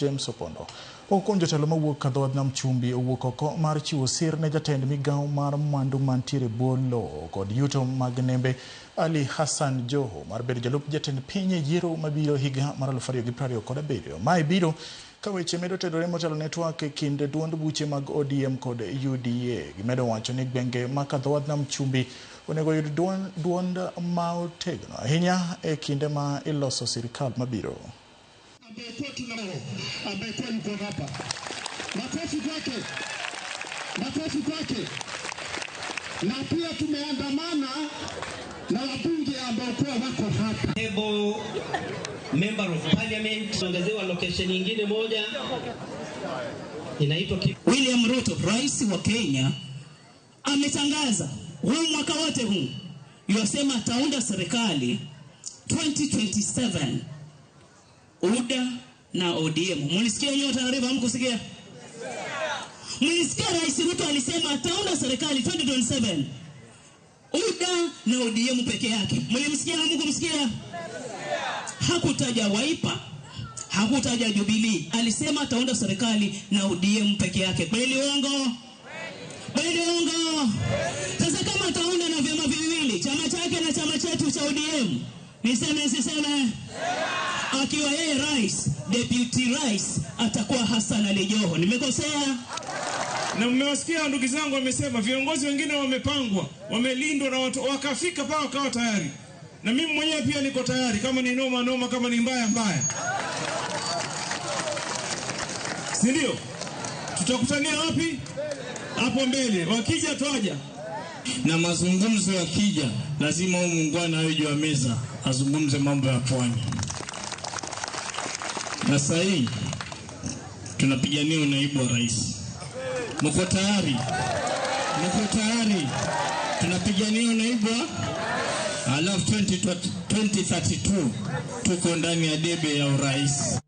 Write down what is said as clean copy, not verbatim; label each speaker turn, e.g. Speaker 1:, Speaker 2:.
Speaker 1: James Opondo. Moko kuom jotelo mawuok ka dhowadh nam chumbi owuok oko mar chiwo sir ne jatend migawo mar mwandu mantiere e bwo lowo kod yuto mag nembe Ali Hassan Joho mar bedo jalup jatend piny e yiero mabiro higa mar 2027. Mae biro ka weche medo tedore motelo ne twak e kind duond buche mag ODM kod UDA. Gimedo wacho ni gwenge ma ka dhowadh nam chumbi onego oyud duond ma otegno ahinya e kinde ma iloso sirkal mabiro.
Speaker 2: Ambaye kwetu na ambaye kwa yuko hapa. Makofi kwake, makofi kwake. Na pia tumeandamana na wabunge ambao kwa wako hapa.
Speaker 3: Able Member of Parliament ongezewa location nyingine moja inaitwa
Speaker 4: William Ruto, rais wa Kenya, ametangaza huu mwaka wote huu yosema ataunda serikali 2027 UDA na ODM. Mlisikia hiyo taarifa? Hamkusikia? Mlisikia Rais Ruto alisema ataunda serikali 2027 UDA na ODM peke yake. Mlimsikia? Hamkumsikia? Hakutaja Wiper, hakutaja Jubilee. Alisema ataunda serikali na ODM peke yake. Kweli uongo? Kweli uongo? Sasa kama ataunda na vyama viwili, chama chake na chama chetu cha ODM, niseme siseme? Akiwa yeye rais, deputy rais atakuwa Hassan Ali Joho. Nimekosea?
Speaker 5: Na mmewasikia ndugu zangu wamesema viongozi wengine wamepangwa, wamelindwa na watu wakafika pale wakawa tayari. Na mimi mwenyewe pia niko tayari, kama ni noma noma, kama ni mbaya mbaya. Si ndio? Tutakutania wapi? Hapo mbele. Wakija twaja.
Speaker 6: Na mazungumzo yakija, lazima huyu muungwana awe juu ya meza azungumze mambo ya pwani. Na sasa hii tunapigania unaibu wa rais. Mko tayari? Mko tayari? Tunapigania unaibu wa alafu 2032 tuko ndani ya debe ya urais.